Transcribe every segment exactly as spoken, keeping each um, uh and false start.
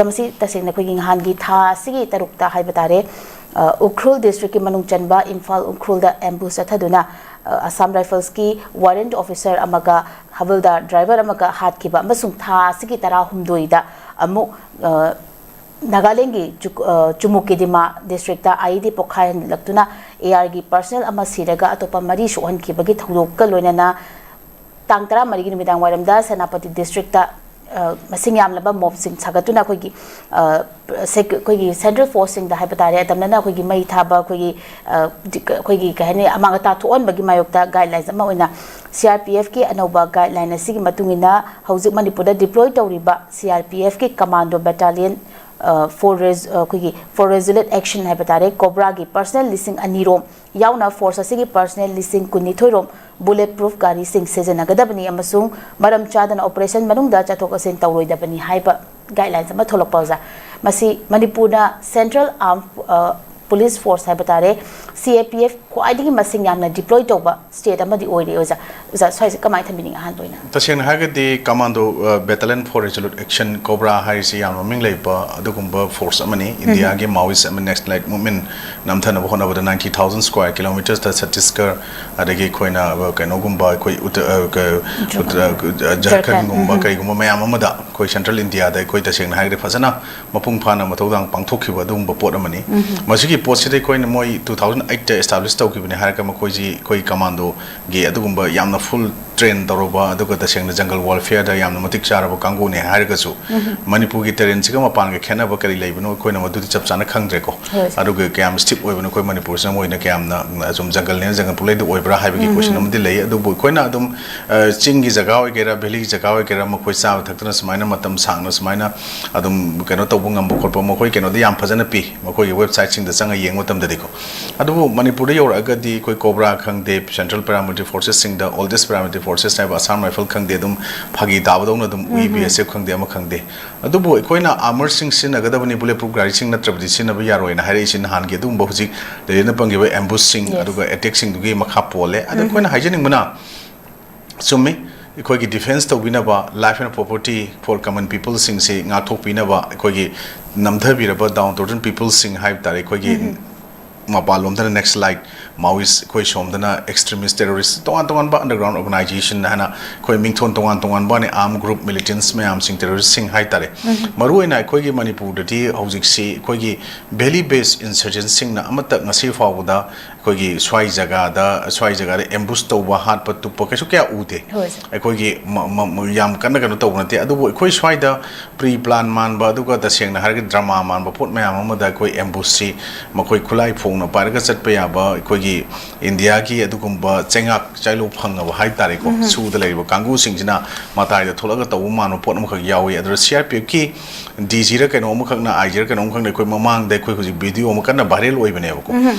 ꯃꯁꯤ ꯇꯁꯦꯡꯅ ꯑꯩꯈꯣꯏꯒꯤ ꯅꯍꯥꯟꯒꯤ ꯊꯥ ꯑꯁꯤꯒꯤ ꯇꯔꯨꯛꯇ ꯍꯥꯏꯕ ꯇꯥꯔꯦ, ꯑ, ꯎꯈ꯭ꯔꯨꯜ district ꯀꯤ ꯃꯅꯨꯡ ꯆꯟꯕ ꯏꯝꯐꯥꯜ ꯎꯈ꯭ꯔꯨꯜꯗ ambush ꯆꯠꯊꯗꯨꯅ, ꯑ, Assam Rifles ꯀꯤ warrant officer ꯑꯃꯒ ꯍꯕꯜꯗꯥꯔ driver ꯑꯃꯒ ꯍꯥꯠꯈꯤꯕ ꯑꯃꯁꯨꯡ ꯊꯥ ꯑꯁꯤꯒꯤ ꯇꯔꯥꯍꯨꯝꯗꯣꯏꯗ ꯑꯃꯨꯛ, ꯑ, ꯅꯥꯒꯥꯂꯦꯟꯒꯤ ꯆꯨ-, ꯑ, ꯆꯨꯃꯨꯀꯤꯗꯤꯃꯥ district ꯇ IED ꯄꯣꯈꯥꯏꯍꯜꯂꯛꯇꯨꯅ AR ꯒꯤ personnel ꯑꯃ ꯁꯤꯔꯒ ꯑꯇꯣꯞꯄ ꯃꯔꯤ ꯁꯣꯛꯍꯟꯈꯤꯕꯒꯤ ꯊꯧꯗꯣꯛꯀ ꯂꯣꯏꯅꯅ ꯇꯥꯡ ꯇꯔꯥꯃꯔꯤꯒꯤ ꯅꯨꯃꯤꯗꯥꯡ ꯋꯥꯏꯔꯝꯗ ꯁꯦꯅꯥꯄꯇꯤ district ꯇ, ꯑ, ꯃꯁꯤꯡ ꯌꯥꯝꯂꯕ mob ꯁꯤꯡ ꯁꯥꯒꯠꯇꯨꯅ ꯑꯩꯈꯣꯏꯒꯤ, ꯑ, ꯁꯦꯛ-, ꯑꯩꯈꯣꯏꯒꯤ central force ꯁꯤꯡꯗ ꯍꯥꯏꯕ ꯇꯥꯔꯦ, ꯑꯇꯝꯅꯅ ꯑꯩꯈꯣꯏꯒꯤ ꯃꯩ ꯊꯥꯕ, ꯑꯩꯈꯣꯏꯒꯤ, ꯑ, ꯗꯤ-, ꯑꯩꯈꯣꯏꯒꯤ ꯀꯩ ꯍꯥꯏꯅꯤ, ꯑꯃꯥꯡ ꯑꯇꯥ ꯊꯣꯛꯍꯟꯕꯒꯤ ꯃꯥꯌꯣꯛꯇ guidelines ꯑꯃ ꯑꯣꯏꯅ CRPF ꯀꯤ ꯑꯅꯧꯕ guideline ꯑꯁꯤꯒꯤ ꯃꯇꯨꯡ ꯏꯟꯅ ꯍꯧꯖꯤꯛ ꯃꯅꯤꯄꯨꯔꯗ deploy ꯇꯧꯔꯤꯕ CRPF ꯀꯤ commando battalion, ꯑ, for res-, ꯑ, ꯑꯩꯈꯣꯏꯒꯤ for resolute action ꯍꯥꯏꯕ ꯇꯥꯔꯦ, COBRA ꯒꯤ personnel ꯂꯤꯁꯤꯡ ꯑꯅꯤ ꯔꯣꯝ ꯌꯥꯎꯅ force ꯑꯁꯤꯒꯤ personnel ꯂꯤꯁꯤꯡ ꯀꯨꯟꯅꯤꯊꯣꯏ ꯔꯣꯝ bullet proof ꯒꯥꯔꯤꯁꯤꯡ ꯁꯤꯖꯤꯟꯅꯒꯗꯕꯅꯤ ꯑꯃꯁꯨꯡ ꯃꯔꯝ ꯆꯥꯗꯅ operation ꯃꯅꯨꯡꯗ ꯆꯠꯊꯣꯛ ꯆꯠꯁꯤꯟ ꯇꯧꯔꯣꯏꯗꯕꯅꯤ ꯍꯥꯏꯕ guidelines ꯑꯃ ꯊꯣꯛꯂꯛꯄ, ꯑꯣꯖꯥ꯫ ꯃꯁꯤ ꯃꯅꯤꯄꯨꯔꯅ central armed, ꯑ, police force ꯍꯥꯏꯕ ꯇꯥꯔꯦ, CAPF ꯈ꯭ꯋꯥꯏꯗꯒꯤ ꯃꯁꯤꯡ ꯌꯥꯝꯅ deploy ꯇꯧꯕ state ꯑꯃꯗꯤ ꯑꯣꯏꯔꯤ, ꯑꯣꯖꯥ꯫ ꯑꯣꯖꯥ, ꯁ꯭ꯋꯥꯏꯁꯦ ꯀꯃꯥꯏꯅ ꯊꯝꯕꯤꯅꯤꯡꯉꯤ ꯑꯍꯥꯟꯕ ꯑꯣꯏꯅ? ꯇꯁꯦꯡꯅ ꯍꯥꯏꯔꯒꯗꯤ commando, ꯑ, battalion for resolute action, COBRA ꯍꯥꯏꯔꯤꯁꯤ ꯌꯥꯝꯅ ꯃꯃꯤꯡ ꯂꯩꯕ ꯑꯗꯨꯒꯨꯝꯕ force ꯑꯃꯅꯤ꯫ ꯎꯝ꯫ ꯏꯟꯗꯤꯌꯥꯒꯤ Maoist ꯑꯃ nationalist movement ꯅꯝꯊꯅꯕ ꯍꯣꯠꯅꯕꯗ ninety thousand square kilometers ꯇ ꯆꯇꯤꯁꯒꯔ, ꯑꯗꯒꯤ ꯑꯩꯈꯣꯏꯅ, ꯑ, ꯀꯩꯅꯣꯒꯨꯝꯕ, ꯑꯩꯈꯣꯏ ꯎꯠꯇ-, ꯑ, ꯀ-, ꯎꯠꯇ-, ꯑ, ꯖꯔꯈꯟ꯫ ꯖꯔꯈꯟꯒꯨꯝꯕ, ꯎꯝ, ꯎꯝ꯫ ꯀꯩꯒꯨꯝꯕ ꯃꯌꯥꯝ ꯑꯃꯗ ꯑꯩꯈꯣꯏ central ꯏꯟꯗꯤꯌꯥꯗ ꯑꯩꯈꯣꯏ ꯇꯁꯦꯡꯅ ꯍꯥꯏꯔꯒꯗꯤ ꯐꯖꯅ ꯃꯄꯨꯡ ꯐꯥꯅ ꯃꯊꯧꯗꯥꯡ ꯄꯥꯡꯊꯣꯛꯈꯤꯕ ꯑꯗꯨꯒꯨꯝꯕ ꯄꯣꯠ ꯑꯃꯅꯤ꯫ ꯎꯝ, ꯎꯝ꯫ ꯃꯁꯤꯒꯤ ꯄꯣꯠꯁꯤꯗ ꯑꯩꯈꯣꯏꯅ ꯃꯣꯏ two thousand eight ꯇ establish ꯇꯧꯈꯤꯕꯅꯤ ꯍꯥꯏꯔꯒ ꯃꯈꯣꯏꯁꯤ ꯑꯩꯈꯣꯏ commando ꯒꯤ ꯑꯗꯨꯒꯨꯝꯕ ꯌꯥꯝꯅ full train ꯇꯧꯔꯕ, ꯑꯗꯨꯒ ꯇꯁꯦꯡꯅ jungle warfare ꯗ ꯌꯥꯝꯅ ꯃꯇꯤꯛ ꯆꯥꯔꯕ ꯀꯥꯡꯕꯨꯅꯦ ꯍꯥꯏꯔꯒꯁꯨ, ꯎꯝ꯫ ꯃꯅꯤꯄꯨꯔꯒꯤ terrain ꯁꯤꯒ ꯃꯄꯥꯟꯒ ꯈꯦꯠꯅꯕ ꯀꯔꯤ ꯂꯩꯕꯅꯣ, ꯑꯩꯈꯣꯏꯅ ꯃꯗꯨꯗꯤ ꯆꯞ ꯆꯥꯅ ꯈꯪꯗ꯭ꯔꯦꯀꯣ꯫ ꯍꯣꯏ꯫ ꯑꯗꯨꯒ ꯀꯌꯥꯝ stiff ꯑꯣꯏꯕꯅꯣ ꯑꯩꯈꯣꯏ ꯃꯅꯤꯄꯨꯔꯁꯤꯅ, ꯃꯣꯏꯅ ꯀꯌꯥꯝꯅ, ꯑꯁꯨꯝ jungle ꯅꯤꯅ jungle ꯄꯨꯡꯂꯩꯗ ꯑꯣꯏꯕ꯭ꯔꯥ ꯍꯥꯏꯕꯒꯤ ꯎꯝ, question ꯎꯝ꯫ ꯑꯃꯗꯤ ꯂꯩ꯫ ꯑꯗꯨꯕꯨ ꯑꯩꯈꯣꯏꯅ ꯑꯗꯨꯝ, ꯑ, ꯆꯤꯡꯒꯤ ꯖꯒꯥ ꯑꯣꯏꯒꯦꯔꯥ, valley ꯖꯒꯥ ꯑꯣꯏꯒꯦꯔꯥ, ꯃꯈꯣꯏ ꯆꯥꯕ ꯊꯛꯇꯅ ꯁꯨꯃꯥꯏꯅ ꯃꯇꯝ ꯁꯥꯡꯅ ꯁꯨꯃꯥꯏꯅ ꯑꯗꯨꯝ ꯀꯩꯅꯣ ꯇꯧꯕ ꯉꯝꯕ ꯈꯣꯠꯄ ꯃꯈꯣꯏ ꯀꯩꯅꯣꯗ ꯌꯥꯝ ꯐꯖꯅ ꯄꯤ, ꯃꯈꯣꯏꯒꯤ website ꯁꯤꯡꯗ ꯆꯪꯉ ꯌꯦꯡꯕ ꯃꯇꯝꯗꯗꯤꯀꯣ꯫ ꯑꯗꯨꯕꯨ ꯃꯅꯤꯄꯨꯔꯗ ꯌꯧꯔꯛꯑꯒꯗꯤ ꯑꯩꯈꯣꯏ COBRA ꯈꯪꯗꯦ, central paramilitary forces ꯁꯤꯡꯗ oldest paramilitary forces ꯍꯥꯏꯕ Assam Rifle ꯈꯪꯗꯦ, ꯑꯗꯨꯝ ꯐꯥꯒꯤ ꯇꯥꯕꯗꯧꯅ ꯑꯗꯨꯝ ꯎꯏ, ꯎꯝ, ꯎꯝ꯫ BSF ꯈꯪꯗꯦ, ꯑꯃ ꯈꯪꯗꯦ꯫ ꯑꯗꯨꯕꯨ ꯑꯩꯈꯣꯏꯅ armor ꯁꯤꯡ ꯁꯤꯖꯤꯟꯅꯒꯗꯕꯅꯤ, bullet proof ꯒꯥꯔꯤꯁꯤꯡ ꯅꯠꯇ꯭ꯔꯕꯗꯤ ꯁꯤꯖꯤꯟꯅꯕ ꯌꯥꯔꯣꯏꯅ ꯍꯥꯏꯔꯛꯏꯁꯤ ꯅꯍꯥꯟꯒꯤ ꯑꯗꯨꯒꯨꯝꯕ ꯍꯧꯖꯤꯛ ꯗꯦꯜꯂꯤꯅ ꯄꯟꯈꯤꯕ ambush ꯁꯤꯡ, yes, ꯑꯗꯨꯒ attack ꯁꯤꯡꯗꯨꯒꯤ ꯃꯈꯥ ꯄꯣꯜꯂꯦ꯫ ꯑꯗ ꯎꯝ, ꯑꯩꯈꯣꯏꯅ ꯎꯝ꯫ ꯍꯥꯏꯖꯅꯤꯡꯕꯅ, ꯆꯨꯝꯃꯤ, ꯑꯩꯈꯣꯏꯒꯤ ꯗꯤꯐꯦꯟꯁ ꯇꯧꯕꯤꯅꯕ, life and property for common peopleꯁꯤꯡꯁꯤ ꯉꯥꯛꯊꯣꯛꯄꯤꯅꯕ, ꯑꯩꯈꯣꯏꯒꯤ ꯅꯝꯊꯕꯤꯔꯕ down trodden peopleꯁꯤꯡ ꯍꯥꯏꯕ ꯇꯥꯔꯦ, ꯑꯩꯈꯣꯏꯒꯤ ꯃꯄꯥꯟꯂꯣꯝꯗꯅ Naxalite, Maoist, ꯑꯩꯈꯣꯏ ꯁꯣꯝꯗꯅ extremist terrorist, ꯇꯣꯉꯥꯟ ꯇꯣꯉꯥꯟꯕ underground organization ꯍꯥꯏꯅ ꯑꯩꯈꯣꯏ ꯃꯤꯡꯊꯣꯟ ꯇꯣꯉꯥꯟ ꯇꯣꯉꯥꯟꯕ ꯑꯣꯏꯅ armed group militants ꯃꯌꯥꯝꯁꯤꯡ, terroristꯁꯤꯡ ꯍꯥꯏ ꯇꯥꯔꯦ꯫ ꯃꯔꯨꯑꯣꯏꯅ ꯑꯩꯈꯣꯏꯒꯤ ꯃꯅꯤꯄꯨꯔꯗꯗꯤ ꯍꯧꯖꯤꯛꯁꯤ ꯑꯩꯈꯣꯏꯒꯤ valley based insurgentꯁꯤꯡꯅ ꯑꯃꯠꯇ ꯉꯁꯤ ꯐꯥꯎꯕꯗ ꯑꯩꯈꯣꯏꯒꯤ ꯁ꯭ꯋꯥꯏ ꯖꯒꯥꯗ, ꯁ꯭ꯋꯥꯏ ꯖꯒꯥꯗ ambush ꯇꯧꯕ, ꯍꯥꯠꯄ, ꯇꯨꯞꯄ ꯀꯩꯁꯨ ꯀꯌꯥ ꯎꯗꯦ꯫ ꯍꯣꯏ, ꯁꯥꯔ꯫ ꯑꯩꯈꯣꯏꯒꯤ ꯃ-, ꯃ-, ꯃ-, ꯌꯥꯝ ꯀꯟꯅ ꯀꯩꯅꯣ ꯇꯧꯕ ꯅꯠꯇꯦ꯫ ꯑꯗꯨꯕꯨ ꯑꯩꯈꯣꯏ ꯁ꯭ꯋꯥꯏꯗ pre plan ꯃꯥꯟꯕ, ꯑꯗꯨꯒ ꯇꯁꯦꯡꯅ ꯍꯥꯏꯔꯒ drama ꯃꯥꯟꯕ ꯄꯣꯠ ꯃꯌꯥꯝ ꯑꯃꯗ ꯑꯩꯈꯣꯏ ambushꯁꯤ ꯃꯈꯣꯏ ꯈꯨꯠꯂꯥꯏ ꯐꯣꯡꯅ ꯄꯥꯏꯔꯒ ꯆꯠꯄ ꯌꯥꯕ ꯑꯩꯈꯣꯏꯒꯤ ꯏꯟꯗꯤꯌꯥꯒꯤ ꯑꯗꯨꯒꯨꯝꯕ ꯆꯩꯉꯥꯛ ꯆꯥꯏꯂꯧ ꯐꯪꯉꯕ ꯍꯥꯏ ꯇꯥꯔꯦꯀꯣ, ꯁꯨꯗ ꯂꯩꯔꯤꯕ ꯀꯥꯡꯕꯨꯁꯤꯡꯁꯤꯅ ꯃꯇꯥꯏꯗ ꯊꯣꯛꯂꯛꯑꯒ ꯇꯧꯕ ꯃꯥꯟꯕ ꯄꯣꯠ ꯑꯃꯈꯛ ꯌꯥꯎꯏ꯫ ꯑꯗꯨꯗ C R P Fꯀꯤ D Gꯔ ꯀꯩꯅꯣ ꯑꯃꯈꯛꯅ, I Gꯔ ꯀꯩꯅꯣ ꯑꯃꯈꯛꯅ ꯑꯩꯈꯣꯏ ꯃꯃꯥꯡꯗ ꯑꯩꯈꯣꯏ ꯍꯧꯖꯤꯛ video ꯑꯃ ꯀꯟꯅ viral ꯑꯣꯏꯕꯅꯦꯕꯀꯣ꯫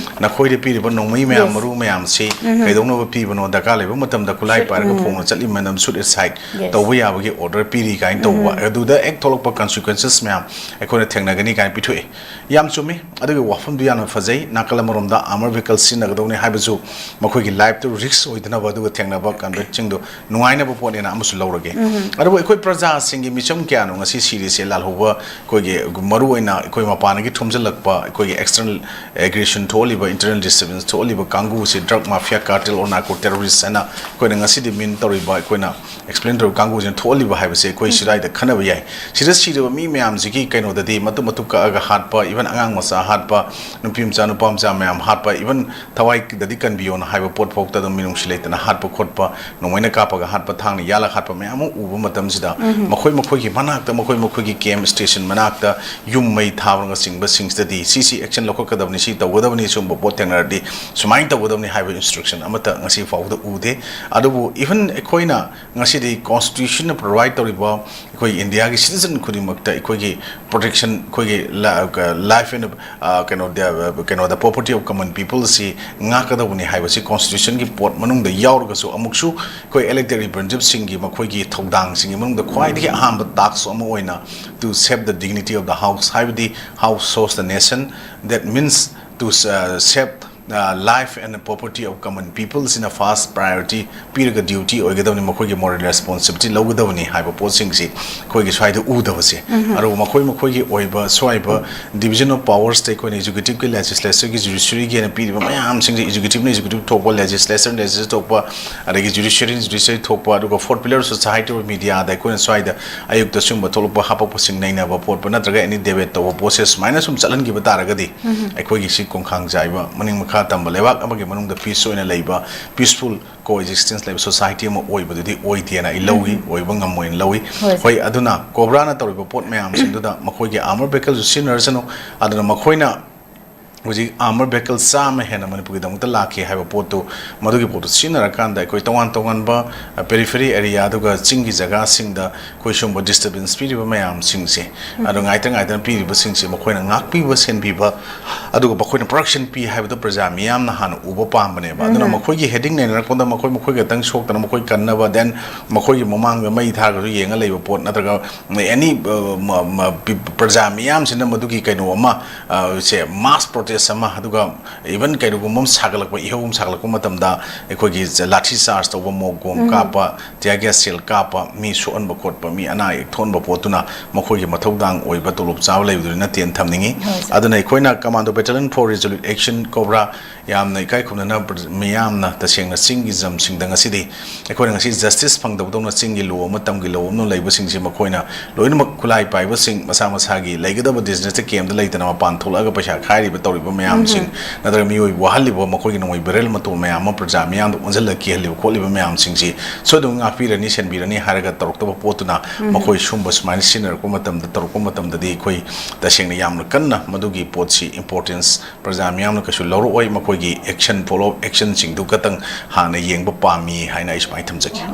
ꯅꯈꯣꯏꯗ ꯄꯤꯔꯤꯕ ꯅꯣꯡꯃꯩ ꯃꯌꯥꯝ, Yes. ꯃꯔꯨ ꯃꯌꯥꯝꯁꯤ ꯀꯩꯗꯧꯅꯕ ꯄꯤꯕꯅꯣ? ꯗꯔꯀꯥꯔ ꯂꯩꯕ ꯃꯇꯝꯗ ꯈꯨꯠꯂꯥꯏ ꯄꯥꯏꯔꯒ ꯐꯣꯡꯅ ꯆꯠꯂꯤꯕ ꯃꯇꯝꯗ shoot aside Yes. ꯇꯧꯕ ꯌꯥꯕꯒꯤ order ꯄꯤꯔꯤ ꯀꯥꯏꯅ ꯇꯧꯕ, ꯑꯗꯨꯗ ꯍꯦꯛ ꯊꯣꯛꯂꯛꯄ consequences ꯃꯌꯥꯝ ꯑꯩꯈꯣꯏꯅ ꯊꯦꯡꯅꯒꯅꯤ ꯀꯥꯏꯅ ꯄꯤꯊꯣꯛꯑꯦ꯫ ꯌꯥꯝ ꯆꯨꯝꯃꯤ꯫ ꯑꯗꯨꯒꯤ ꯋꯥꯐꯝꯗꯨ ꯌꯥꯝꯅ ꯐꯖꯩ꯫ ꯅꯥꯀꯜ ꯑꯃꯔꯣꯝꯗ armor vehicle ꯁꯤꯖꯤꯟꯅꯒꯗꯧꯅꯤ ꯍꯥꯏꯕꯁꯨ ꯃꯈꯣꯏꯒꯤ lifeꯇꯨ risk ꯑꯣꯏꯗꯅꯕ, ꯑꯗꯨꯒ ꯊꯦꯡꯅꯕ combateꯁꯤꯡꯗꯨ ꯅꯨꯡꯉꯥꯏꯅꯕ ꯄꯣꯠꯅꯦꯅ ꯑꯃꯁꯨ ꯂꯧꯔꯒꯦ꯫ ꯑꯗꯨꯕꯨ ꯑꯩꯈꯣꯏ ꯄ꯭ꯔꯖꯥꯁꯤꯡꯒꯤ ꯃꯤꯆꯝ ꯀꯌꯥꯅꯣ ꯉꯁꯤ ꯁꯤꯔꯤꯁꯦ? ꯂꯥꯜꯍꯧꯕ ꯑꯩꯈꯣꯏꯒꯤ ꯃꯔꯨꯑꯣꯏꯅ ꯑꯩꯈꯣꯏ ꯃꯄꯥꯟꯗꯒꯤ ꯊꯣꯝꯖꯤꯜꯂꯛꯄ ꯑꯩꯈꯣꯏꯒꯤ external aggression ꯊꯣꯛꯍꯜꯂꯤꯕ, internal disturbance ꯊꯣꯛꯍꯜꯂꯤꯕ ꯀꯥꯡꯕꯨꯁꯤ drug mafia, cartel or narco terrorist ꯍꯥꯏꯅ ꯑꯩꯈꯣꯏꯅ ꯉꯁꯤꯗꯤ ꯃꯤꯡ ꯇꯧꯔꯤꯕ ꯑꯩꯈꯣꯏꯅ explain ꯇꯧꯔꯤꯕ ꯀꯥꯡꯕꯨꯁꯤꯅ ꯊꯣꯛꯍꯜꯂꯤꯕ ꯍꯥꯏꯕꯁꯦ ꯑꯩꯈꯣꯏ ꯁꯤꯗꯥꯏꯗ ꯈꯟꯅꯕ ꯌꯥꯏ꯫ ꯁꯤꯗ ꯁꯤꯔꯤꯕ ꯃꯤ ꯃꯌꯥꯝꯁꯤꯒꯤ ꯀꯩꯅꯣꯗꯗꯤ ꯃꯇꯨꯞ ꯃꯇꯨꯞ ꯀꯛꯑꯒ ꯍꯥꯠꯄ, even ꯑꯉꯥꯡ ꯃꯆꯥ ꯍꯥꯠꯄ, ꯅꯨꯄꯤ ꯃꯆꯥ ꯅꯨꯄꯥ ꯃꯆꯥ ꯃꯌꯥꯝ ꯍꯥꯠꯄ, even ꯊꯋꯥꯏꯗꯗꯤ ꯀꯟꯕꯤꯌꯣꯅ ꯍꯥꯏꯕ ꯄꯣꯠ ꯐꯥꯎꯗ ꯑꯗꯨꯝ ꯃꯤꯅꯨꯡꯁꯤ ꯂꯩꯇꯅ ꯍꯥꯠꯄ ꯈꯣꯠꯄ, ꯅꯣꯡꯃꯩꯅ ꯀꯥꯞꯄꯒ ꯍꯥꯠꯄ, ꯊꯥꯡꯅ ꯌꯥꯜꯂꯒ ꯍꯥꯠꯄ ꯃꯌꯥꯝ ꯑꯃ ꯎꯕ ꯃꯇꯝꯁꯤꯗ ꯃꯈꯣꯏ ꯃꯈꯣꯏꯒꯤ ꯃꯅꯥꯛꯇ, ꯃꯈꯣꯏ ꯃꯈꯣꯏꯒꯤ camp station ꯃꯅꯥꯛꯇ ꯌꯨꯝ ꯃꯩ ꯊꯥꯕꯅꯆꯤꯡꯕꯁꯤꯡꯁꯤꯗꯗꯤ ꯁꯤ ꯁꯤ action ꯂꯧꯈꯠꯀꯗꯕꯅꯤ, ꯁꯤ ꯇꯧꯒꯗꯕꯅꯤ, ꯁꯤꯒꯨꯝꯕ ꯄꯣꯠ ꯊꯦꯡꯅꯔꯗꯤ ꯁꯨꯃꯥꯏꯅ ꯇꯧꯒꯗꯕꯅꯤ ꯍꯥꯏꯕ instruction ꯑꯃꯠꯇ ꯉꯁꯤ ꯐꯥꯎꯕꯗ ꯎꯗꯦ꯫ ꯑꯗꯨꯕꯨ even ꯑꯩꯈꯣꯏꯅ ꯉꯁꯤꯗꯤ constitutionꯅ provide ꯇꯧꯔꯤꯕ ꯑꯩꯈꯣꯏ ꯏꯟꯗꯤꯌꯥꯒꯤ citizen ꯈꯨꯗꯤꯡꯃꯛꯇ ꯑꯩꯈꯣꯏꯒꯤ protection, ꯑꯩꯈꯣꯏꯒꯤ ꯂ-, life and, ꯑ, ꯀꯩꯅꯣꯗ, ꯀꯩꯅꯣꯗ property of common peopleꯁꯤ ꯉꯥꯛꯀꯗꯧꯕꯅꯤ ꯍꯥꯏꯕꯁꯤ constitutionꯒꯤ ꯄꯣꯠ ꯃꯅꯨꯡꯗ ꯌꯥꯎꯔꯒꯁꯨ, ꯑꯃꯨꯛꯁꯨ ꯑꯩꯈꯣꯏ elected representativeꯁꯤꯡꯒꯤ ꯃꯈꯣꯏꯒꯤ ꯊꯧꯗꯥꯡꯁꯤꯡꯒꯤ ꯃꯅꯨꯡꯗ ꯈ꯭ꯋꯥꯏꯗꯒꯤ ꯑꯍꯥꯟꯕ task ꯑꯃ ꯑꯣꯏꯅ to save the dignity of the house, ꯍꯥꯏꯕꯗꯤ house shows the nation, that means to, uh, save life and property of common people ꯁꯤꯅ first priority ꯄꯤꯔꯒ duty ꯑꯣꯏꯒꯗꯕꯅꯤ, ꯃꯈꯣꯏꯒꯤ moral responsibility ꯂꯧꯒꯗꯕꯅꯤ ꯍꯥꯏꯕ ꯄꯣꯠꯁꯤꯡꯁꯤ ꯑꯩꯈꯣꯏꯒꯤ ꯁ꯭ꯋꯥꯏꯗ ꯎꯗꯕꯁꯦ꯫ ꯑꯗꯨꯒ ꯃꯈꯣꯏ ꯃꯈꯣꯏꯒꯤ ꯑꯣꯏꯕ ꯁ꯭ꯋꯥꯏꯕ division of powersꯇ ꯑꯩꯈꯣꯏꯅ executiveꯀꯤ legislatureꯒꯤ judiciaryꯒꯤ ꯍꯥꯏꯅ ꯄꯤꯔꯤꯕ ꯃꯌꯥꯝꯁꯤꯡꯁꯦ, executiveꯅ executive ꯊꯣꯛꯄ, legislature legislature ꯊꯣꯛꯄ, ꯑꯗꯒꯤ judiciaryꯅ judiciary ꯊꯣꯛꯄ, ꯑꯗꯨꯒ fourth pillar society of mediaꯗ ꯑꯩꯈꯣꯏꯅ ꯁ꯭ꯋꯥꯏꯗ ꯑꯌꯨꯛꯇ ꯁꯤꯒꯨꯝꯕ ꯊꯣꯛꯂꯛꯄ ꯍꯥꯄꯛꯄꯁꯤꯡ ꯅꯩꯅꯕ ꯈꯣꯠꯄ ꯅꯠꯇ꯭ꯔꯒ any debate ꯇꯧꯕ process ꯁꯨꯃꯥꯏꯅ ꯁꯨꯝ ꯆꯠꯍꯟꯈꯤꯕ ꯇꯥꯔꯒꯗꯤ ꯑꯩꯈꯣꯏꯒꯤ ꯁꯤ ꯈꯣꯡꯈꯥꯡ ꯆꯥꯏꯕ ꯃꯅꯤꯡ ꯃꯈꯥ ꯇꯝꯕ ꯂꯩꯕꯥꯛ ꯑꯃꯒꯤ ꯃꯅꯨꯡꯗ peace ꯑꯣꯏꯅ ꯂꯩꯕ, peaceful coexistence ꯂꯩꯕ society ꯑꯃ ꯑꯣꯏꯕꯗꯨꯗꯤ ꯑꯣꯏꯗꯦꯅ ꯑꯩ ꯂꯧꯏ, ꯑꯣꯏꯕ ꯉꯝꯃꯣꯏꯅ ꯂꯧꯏ꯫ ꯍꯣꯏ꯫ ꯍꯣꯏ, ꯑꯗꯨꯅ COBRAꯅ ꯇꯧꯔꯤꯕ ꯄꯣꯠ ꯃꯌꯥꯝꯁꯤꯡꯗꯨꯗ ꯃꯈꯣꯏꯒꯤ armor vehicleꯁꯨ ꯁꯤꯖꯤꯟꯅꯔꯁꯅꯨ, ꯑꯗꯨꯅ ꯃꯈꯣꯏꯅ ꯍꯧꯖꯤꯛ armor vehicle ꯆꯥꯝꯃ ꯍꯦꯟꯅ ꯃꯅꯤꯄꯨꯔꯒꯤꯗꯃꯛꯇ ꯂꯥꯛꯈꯤ ꯍꯥꯏꯕ ꯄꯣꯠꯇꯨ, ꯃꯗꯨꯒꯤ ꯄꯣꯠꯇꯨ ꯁꯤꯖꯤꯟꯅꯔꯀꯥꯟꯗ ꯑꯩꯈꯣꯏ ꯇꯣꯉꯥꯟ ꯇꯣꯉꯥꯟꯕ, ꯑ, periphery area ꯑꯗꯨꯒ ꯆꯤꯡꯒꯤ ꯖꯒꯥꯁꯤꯡꯗ ꯑꯩꯈꯣꯏ ꯁꯤꯒꯨꯝꯕ disturbance ꯄꯤꯔꯤꯕ ꯃꯌꯥꯝꯁꯤꯡꯁꯦ, ꯑꯗꯣ ꯉꯥꯏꯇ ꯉꯥꯏꯇꯅ ꯄꯤꯔꯤꯕꯁꯤꯡꯁꯦ ꯃꯈꯣꯏꯅ ꯉꯥꯛꯄꯤꯕ, ꯁꯦꯟꯕꯤꯕ, ꯑꯗꯨꯒ ꯃꯈꯣꯏꯅ protection ꯄꯤ ꯍꯥꯏꯕꯗꯣ ꯄ꯭ꯔꯖꯥ ꯃꯤꯌꯥꯝꯅ ꯍꯥꯟꯅ ꯎꯕ ꯄꯥꯝꯕꯅꯦꯕ꯫ ꯑꯗꯨꯅ ꯃꯈꯣꯏꯒꯤ heading ꯅꯩꯅꯔꯛꯄꯗ ꯃꯈꯣꯏ ꯃꯈꯣꯏ ꯈꯛꯇꯪ ꯁꯣꯛꯇꯅ ꯃꯈꯣꯏ ꯀꯟꯅꯕ, then ꯃꯈꯣꯏꯒꯤ ꯃꯃꯥꯡꯗ ꯃꯩ ꯊꯥꯈ꯭ꯔꯁꯨ ꯌꯦꯡꯉ ꯂꯩꯕ ꯄꯣꯠ ꯅꯠꯇ꯭ꯔꯒ any, ꯑ, ꯃ-, ꯃ-, ꯄꯤ-, ꯄ꯭ꯔꯖꯥ ꯃꯤꯌꯥꯝꯁꯤꯅ ꯃꯗꯨꯒꯤ ꯀꯩꯅꯣ ꯑꯃ, ꯑ, ꯁꯦ mass protest ꯑꯃ, ꯑꯗꯨꯒ even ꯀꯩꯅꯣꯒꯨꯝꯕ ꯑꯃ ꯁꯥꯒꯠꯂꯛꯄ, ꯏꯍꯧ ꯑꯃ ꯁꯥꯒꯠꯂꯛꯄ ꯃꯇꯝꯗ ꯑꯩꯈꯣꯏꯒꯤ ꯖ-, ꯂꯥꯊꯤ ꯆꯥꯔꯖ ꯇꯧꯕ, ꯃꯣꯛ ꯕꯣꯝ ꯀꯥꯞꯄ, tear gas shell ꯀꯥꯞꯄ, ꯃꯤ ꯁꯣꯛꯍꯟꯕ ꯈꯣꯠꯄ, ꯃꯤ ꯑꯅꯥ ꯑꯌꯦꯛ ꯊꯣꯛꯍꯟꯕ ꯄꯣꯠꯇꯨꯅ ꯃꯈꯣꯏꯒꯤ ꯃꯊꯧꯗꯥꯡ ꯑꯣꯏꯕ ꯇꯣꯂꯣꯞ ꯆꯥꯕ ꯂꯩꯕꯗꯨꯗꯤ ꯅꯠꯇꯦꯅ ꯊꯝꯅꯤꯡꯉꯤ꯫ ꯍꯣꯏ, ꯁꯥꯔ꯫ ꯑꯗꯨꯅ ꯑꯩꯈꯣꯏꯅ Commando Battalion for Resolute Action COBRA ꯌꯥꯝꯅ ꯏꯀꯥꯏ ꯈꯨꯝꯅꯅ ꯄ꯭ꯔ-, ꯃꯤꯌꯥꯝꯅ ꯇꯁꯦꯡꯅ ꯆꯤꯡꯒꯤ ꯖꯝꯁꯤꯡꯗ ꯉꯁꯤꯗꯤ ꯑꯩꯈꯣꯏꯅ ꯉꯁꯤ justice ꯐꯪꯗꯕꯗꯧꯅ ꯆꯤꯡꯒꯤ ꯂꯣ ꯑꯃ, ꯇꯝꯒꯤ ꯂꯣ ꯑꯃ ꯂꯩꯕꯁꯤꯡꯁꯦ ꯃꯈꯣꯏꯅ ꯂꯣꯏꯅꯃꯛ ꯈꯨꯠꯂꯥꯏ ꯄꯥꯏꯕꯁꯤꯡ, ꯃꯁꯥ ꯃꯁꯥꯒꯤ ꯂꯩꯒꯗꯕ dignity campꯇ ꯂꯩꯇꯅ ꯃꯄꯥꯟ ꯊꯣꯛꯂꯛꯑꯒ ꯄꯩꯁꯥ ꯈꯥꯏꯔꯤꯕ ꯇꯧꯔꯤꯕ ꯃꯌꯥꯝꯁꯤꯡ, ꯅꯠꯇ꯭ꯔꯒ ꯃꯤꯑꯣꯏ ꯋꯥꯍꯜꯂꯤꯕ, ꯃꯈꯣꯏꯒꯤ ꯅꯣꯡꯃꯩ barrel ꯃꯇꯣꯟ ꯃꯌꯥꯝ ꯑꯃ ꯄ꯭ꯔꯖꯥ ꯃꯤꯌꯥꯝꯗ ꯑꯣꯟꯁꯤꯜꯂꯒ ꯀꯤꯍꯜꯂꯤꯕ ꯈꯣꯠꯂꯤꯕ ꯃꯌꯥꯝꯁꯤꯡꯁꯤ ꯁꯣꯏꯗꯅ ꯉꯥꯛꯄꯤꯔꯅꯤ, ꯁꯦꯟꯕꯤꯔꯅꯤ ꯍꯥꯏꯔꯒ ꯇꯧꯔꯛꯇꯕ ꯄꯣꯠꯇꯨꯅ ꯃꯈꯣꯏ ꯁꯨꯝꯕ ꯁꯨꯃꯥꯏꯅ ꯁꯤꯖꯤꯟꯅꯔꯛꯄ ꯃꯇꯝꯗ, ꯇꯧꯔꯛꯄ ꯃꯇꯝꯗꯗꯤ ꯑꯩꯈꯣꯏ ꯇꯁꯦꯡꯅ ꯌꯥꯝꯅ ꯀꯟꯅ ꯃꯗꯨꯒꯤ ꯄꯣꯠꯁꯤ importance ꯄ꯭ꯔꯖꯥ ꯃꯤꯌꯥꯝꯅ ꯀꯩꯁꯨ ꯂꯧꯔꯛꯑꯣꯏ꯫ ꯃꯈꯣꯏꯒꯤ action, follow up actionꯁꯤꯡꯗꯨ ꯈꯛꯇꯪ ꯍꯥꯟꯅ ꯌꯦꯡꯕ ꯄꯥꯝꯃꯤ ꯍꯥꯏꯅ ꯑꯩ ꯁꯨꯃꯥꯏꯅ ꯊꯝꯖꯒꯦ꯫